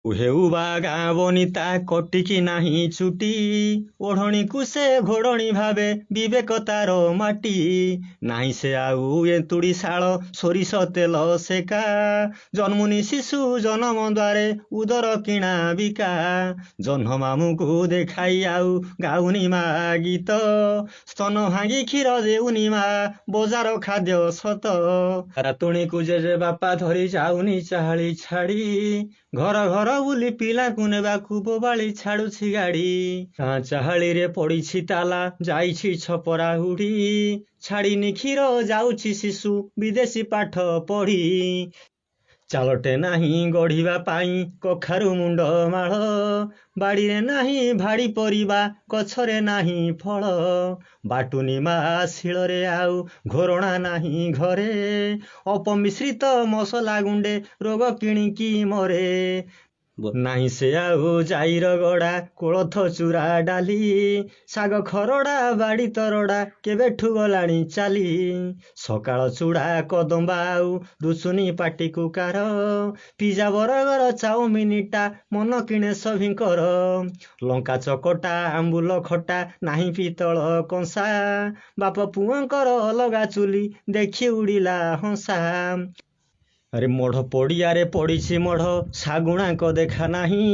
ହେଉ ବା ଗାଁ ବନିତା କଟିକି ନାହିଁ ଚୁଟି, ଓଢ଼ଣୀକୁ ସେ ଘୋଡ଼ଣୀ ଭାବେ, ବିବେକ ତାର ମାଟି। ନାହିଁ ସେ ଆଉ ଏନ୍ତୁଡ଼ି ଶାଳ ସୋରିଷ ତେଲ ସେକା, ଜନ୍ମୁନି ଶିଶୁ ଜନମ ଦ୍ୱାରେ ଉଦର କିଣା ବିକା। ଜହ୍ନ ମାମୁଁକୁ ଦେଖାଇ ଆଉ ଗାଉନି ମା ଗୀତ, ସ୍ତନ ଭାଙ୍ଗି କ୍ଷୀର ଦେଉନି ମା ବଜାର ଖାଦ୍ୟ ସତ। ରାତୁଣୀକୁ ଜେଜେ ବାପା ଧରି ଯାଉନି ଚାହାଳି ଛାଡ଼ି, ଘର ଘର ବୁଲି ପିଲାକୁ ନେବାକୁ ବୋବାଳି ଛାଡୁଛି ଗାଡ଼ି। ଗାଁ ଚାହାଳିରେ ପଡ଼ିଛି ତାଲା, ଯାଇଛି ଛପରା ଉଡ଼ି, ଛାଡ଼ିନି କ୍ଷୀର ଯାଉଛି ଶିଶୁ ବିଦେଶୀ ପାଠ ପଢ଼ି। ଚାଳଟେ ନାହିଁ ଗଢ଼ିବା ପାଇଁ କଖାରୁ ମୁଣ୍ଡ ମାଳ, ବାଡ଼ିରେ ନାହିଁ ଭାଡ଼ି ପରିବା ଗଛରେ ନାହିଁ ଫଳ। ବାଟୁନି ମା ଶିଳରେ ଆଉ ଘୋରଣା ନାହିଁ ଘରେ, ଅପମିଶ୍ରିତ ମସଲା ଗୁଣ୍ଡେ ରୋଗ କିଣିକି ମରେ। ନାହିଁ ସେ ଆଉ ଜାଇର ଗଡ଼ା କୋଳଥ ଚୁରା ଡାଲି, ଶାଗ ଖରଡ଼ା ବାଡ଼ି ତରଡ଼ା କେବେଠୁ ଗଲାଣି ଚାଲି। ସକାଳ ଚୁଡ଼ା କଦମ୍ବା ଆଉ ରୁଚୁନି ପାଟିକୁ କାର, ପିଜା ବର୍ଗର ଚାଉମିନଟା ମନ କିଣେ ସଭିଙ୍କର। ଲଙ୍କା ଚକଟା ଆମ୍ବୁଲ ଖଟା ନାହିଁ ପିତ୍ତଳ କଂସା, ବାପ ପୁଅଙ୍କର ଅଲଗା ଚୁଲି ଦେଖି ଉଡ଼ିଲା ହଂସା। ଆରେ ମଢ଼ ପଡ଼ିଆରେ ପଡ଼ିଛି ମଢ଼, ଶାଗୁଣାଙ୍କ ଦେଖା ନାହିଁ,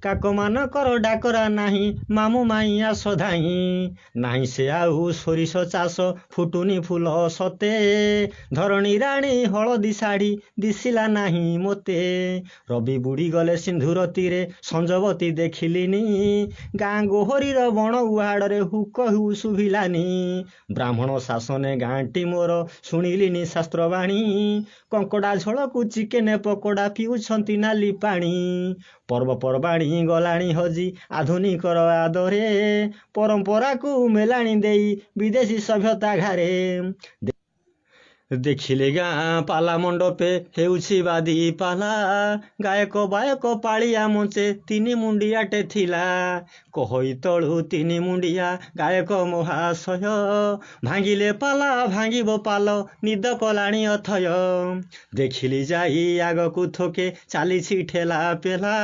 କାକମାନଙ୍କର ଡାକରା ନାହିଁ ମାମୁଁ ମାଇଁ ଆସ ଧାଇଁ। ନାହିଁ ସେ ଆଉ ସୋରିଷ ଚାଷ ଫୁଟୁନି ଫୁଲ ସତେ, ଧରଣୀ ରାଣୀ ହଳଦୀ ଶାଢ଼ୀ ଦିଶିଲା ନାହିଁ ମୋତେ। ରବି ବୁଡ଼ିଗଲେ ସିନ୍ଧୁର ତୀରେ ସଞ୍ଜବତୀ ଦେଖିଲିନି, ଗାଁ ଗୋହରୀର ବଣ ଉହାଡ଼ରେ ହୁକ ହୁ ଶୁଭିଲାନି। ବ୍ରାହ୍ମଣ ଶାସନେ ଗାଁଟି ମୋର ଶୁଣିଲିନି ଶାସ୍ତ୍ରବାଣୀ, କଙ୍କଡ଼ା ଝୋଳକୁ ଚିକେନ ପକୋଡ଼ା ପିଉଛନ୍ତି ନାଲି ପାଣି। ପର୍ବପର୍ବାଣୀ ଗଲାଣି ହଜି ଆଧୁନିକର ଆଦରେ, ପରମ୍ପରାକୁ ମେଲାଣି ଦେଇ ବିଦେଶୀ ସଭ୍ୟତା ଘାରେ। ଦେଖିଲେ ଗାଁ ପାଲା ମଣ୍ଡପେ ହେଉଛି ବାଦି ପାଲା, ଗାୟକ ବାୟକ ପାଳିଆ ମଞ୍ଚେ ତିନି ମୁଣ୍ଡିଆଟେ ଥିଲା। କହଇ ତଳୁ ତିନି ମୁଣ୍ଡିଆ ଗାୟକ ମହାଶୟ, ଭାଙ୍ଗିଲେ ପାଲା ଭାଙ୍ଗିବ ପାଲ ନିଦ କଲାଣି ଅଥୟ। ଦେଖିଲି ଯାଇ ଆଗକୁ ଥୋକେ ଚାଲିଛି ଠେଲା ପେଲା,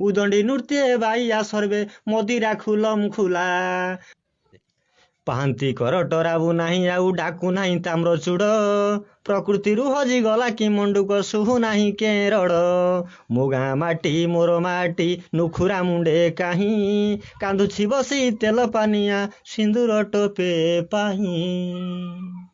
ଉଦଣ୍ଡି ନୃତ୍ୟେ ବାଇଆ ସର୍ବେ ମଦିରା ଖୁଲମ ଖୁଲା। ପାହାନ୍ତି କର ଟରାବୁ ନାହିଁ ଆଉ ଡାକୁ ନାହିଁ ତାମ୍ରଚୂଡ଼, ପ୍ରକୃତିରୁ ହଜିଗଲା କି ମଣ୍ଡୁକ ଶୁଭୁ ନାହିଁ କେଁ ରଡ଼। ମୋ ଗାଁ ମାଟି ମୋର ମାଟି ନୁଖୁରା ମୁଣ୍ଡେ କାହିଁ, କାନ୍ଦୁଛି ବସି ତେଲ ପାନିଆ ସିନ୍ଦୁର ଟୋପେ ପାଇଁ।